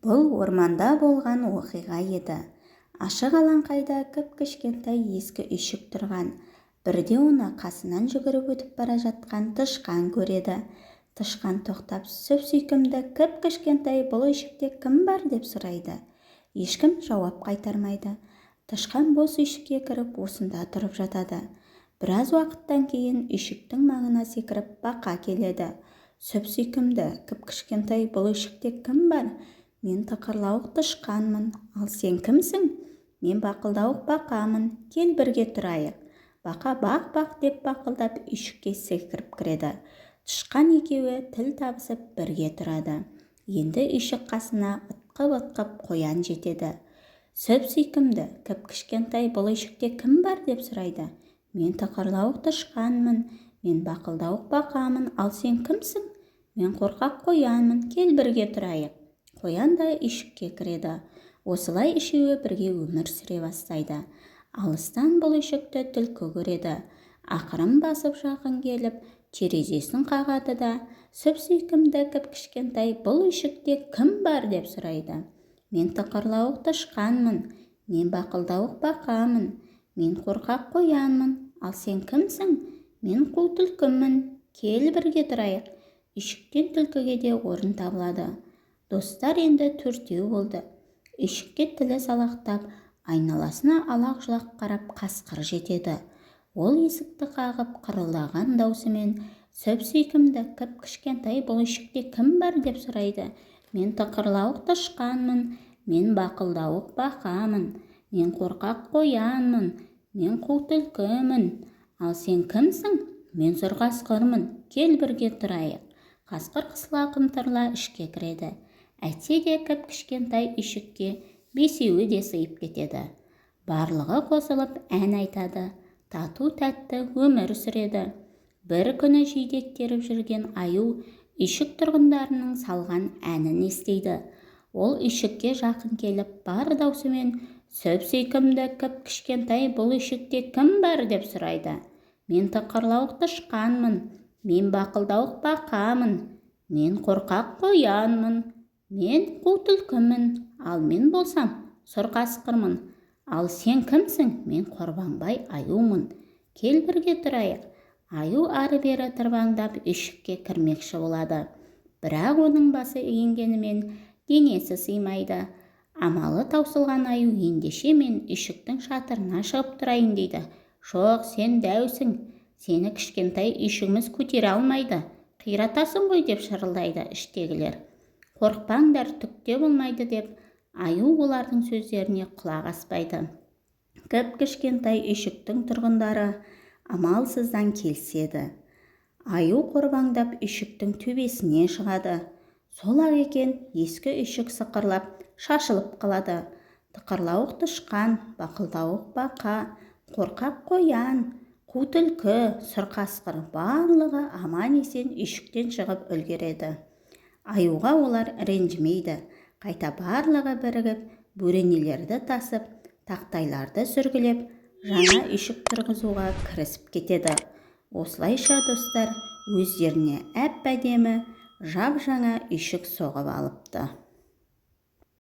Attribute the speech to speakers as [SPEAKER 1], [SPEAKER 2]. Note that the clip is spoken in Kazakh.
[SPEAKER 1] Бұл орманда болған оқиға еді. Ашық алаңқайда кіп-кішкентай ескі үйшік тұрған. Бірде оны қасынан жүгіріп өтіп бара жатқан тышқан көреді. Тышқан тоқтап, сүп-сүйкімді, кіп-кішкентай бұл үйшікте кім бар деп сұрайды. Ешкім жауап қайтармайды. Тышқан бос үйшікке кіріп, осында тұрып жатады. Біраз уақыттан кейін үйшіктің маңына секіріп бақа келеді. Сүп-сүйкімді, кіп-кішкентай бұл үйшікте кім бар? Мен тықырлауық тышқанмын. Ал сен кімсің? Мен бақылдауық бақамын. Кел, бірге тұрайық. Бақа бақ-бақ деп бақылдап, үйшікке секіріп кіреді. Тышқан екеуі тіл табысып, бірге тұрады. Енді үйшік қасына ытқып-ытқып қоян жетеді. Сүп-сүйкімді, кіп-кішкентай бұл үйшікте кім бар деп сұрайды. Мен тықырлауық тышқанмын. Мен бақылдауық бақамын. Ал сен кімсің? Мен қорқақ қоянмын. Кел, бірге тұрайық. Қоян да үйшікке кіреді. Осылай үшеуі бірге өмір сүре бастайды. Алыстан бұл үйшікті түлкі көреді. Ақырын басып жақын келіп, терезесін қағады да, сүп-сүйкімді, кіп-кішкентай бұл үйшікте кім бар деп сұрайды. Мен тықырлауық тышқанмын. Мен бақылдауық бақамын. Мен қорқақ қоянмын. Ал сен кімсің? Мен қу түлкімін. Кел, бірге тұрайық. Үйшіктен түлкіге де орын табылады. Достар енді төртеу болды. Үйшікке тілі салақтап, айналасына алақ-жұлақ қарап қасқыр жетеді. Ол есікті қағып, қырылдаған даусымен, сүп-сүйкімді, кіп-кішкентай бұл үйшікте кім бар деп сұрайды. Мен тықырлауық тышқанмын. Мен бақылдауық бақамын. Мен қорқақ қоянмын. Мен қу түлкімін. Ал сен кімсің? Мен сұр қасқырмын. Кел, бірге тұрайық. Қасқыр қысыла қымтырыла ішке кіреді. Әйтсе де, кіп-кішкентай үйшікке бесеуі де сыйып кетеді. Барлығы қосылып ән айтады, тату-тәтті өмір сүреді. Бір күні жидек теріп жүрген аю үйшік тұрғындарының салған әнін естиді. Ол үйшікке жақын келіп, бар даусымен, сүп-сүйкімді, кіп-кішкентай бұл үйшікте кім бар деп сұрайды. Мен тықырлауық тышқанмын. Мен бақылдауық бақамын. Мен қорқақ қоянмын. Мен қу түлкімін. Ал мен болсам сұр қасқырмын. Ал сен кімсің? Мен Қорбаңбай аюмын. Кел, бірге тұрайық. Аю ары-бері тырбаңдап, үйшікке кірмекші болады. Бірақ оның басы енгенімен, денесі сыймайды. Амалы таусылған аю ендеше мен үйшіктің шатырына шығып тұрайын дейді. Жоқ, сен дәусің, сені кішкентай үйшігіміз көтере алмайды, қиратасың ғой деп шырылдайды іштегілер. Қорықпаңдар, түк те болмайды деп аю олардың сөздеріне құлақ аспайды. Кіп-кішкентай үйшіктің тұрғындары амалсыздан келіседі. Аю қорбаңдап үйшіктің төбесіне шығады. Сол-ақ екен, ескі үйшік сықырлап шашылып қалады. Тықырлауық тышқан, бақылдауық бақа, қорқақ қоян, қу түлкі, сұр қасқыр барлығы аман-есен үйшіктен шығып үлгереді. Аюға олар ренжімейді. Қайта барлығы бірігіп, бөренелерді тасып, тақтайларды сүргілеп, жаңа үйшік тұрғызуға кірісіп кетеді. Осылайша достар өздеріне әп-әдемі жап-жаңа үйшік соғып алыпты.